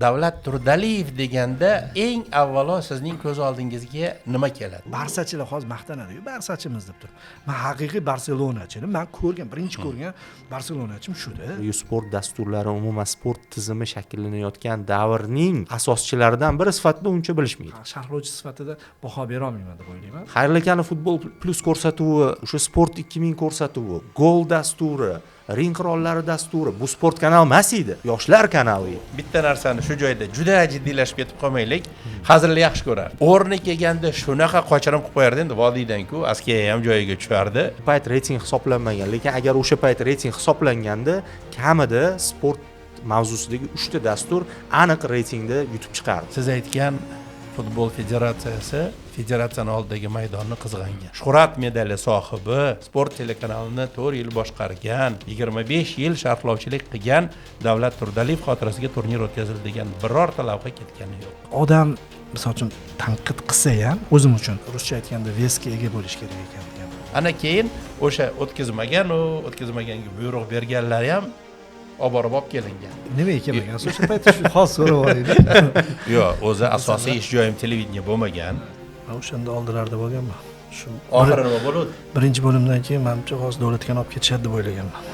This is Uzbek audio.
Davlat Turdaliyev deganda eng avvalo sizning ko'z oldingizga nima keladi? Barsachilar hozir maqtanadiyu, barsachimiz deb turib. Man haqiqiy barselonachini man ko'rgan, birinchi ko'rgan barselonachim shuda. Sport dasturlari, umuman sport tizimi shakllanayotgan davrning asoschilaridan biri sifatida uncha bilishmaydi. Sharhlovchi sifatida baho bera olmayman deb o'ylayman. Xayrli akani Futbol Plus ko'rsatuvi, o'sha Sport 2000 ko'rsatuvi, Gol dasturi, Ring qirollari dasturi, bu sport kanal emas edi, yoshlar kanali edi. Bitta narsani shu joyda juda jiddiylashib ketib qolmaylik. Hazilni yaxshi ko'rardi. O'rni kelganda shunaqa qochirim qilib qo'yardi, endi vodiydan-ku, askiya ham joyiga tushardi. U payt reyting hisoblanmagan, lekin agar o'sha payt reyting hisoblanganda, kamida sport mavzusidagi 3 ta dastur aniq reytingda yutib chiqardi. Siz aytgan futbol federatsiyasi federatsiyani oldidagi maydonni qizg'angan. Shuhrat medali sohibi, sport telekanalini 4 yil boshqargan, 25 yil sharhlovchilik qilgan Davlat Turdaliyev xotirasiga turnir o'tkazildi degan birorta lavha ketgani yo'q. Odam, misol uchun, tanqid qilsa ham o'zim uchun ruscha aytganda вес ga ega bo'lish kerak ekan degan. Ana keyin o'sha o'tkazmagan u o'tkazmaganga buyruq berganlar ham olib borib olib kelingan. Nimaga kelmagan? O'sha payt shu hozir so'rab olaylik. Yo'q, o'zi asosiy ish joyim televideniye bo'lmagan. Man o'shanda oldilarida bo'lganman. Shu oxiri nima bo'ldi? Birinchi bo'limdan keyin manimcha hozir Davlat akani olib ketishadi deb o'ylaganman.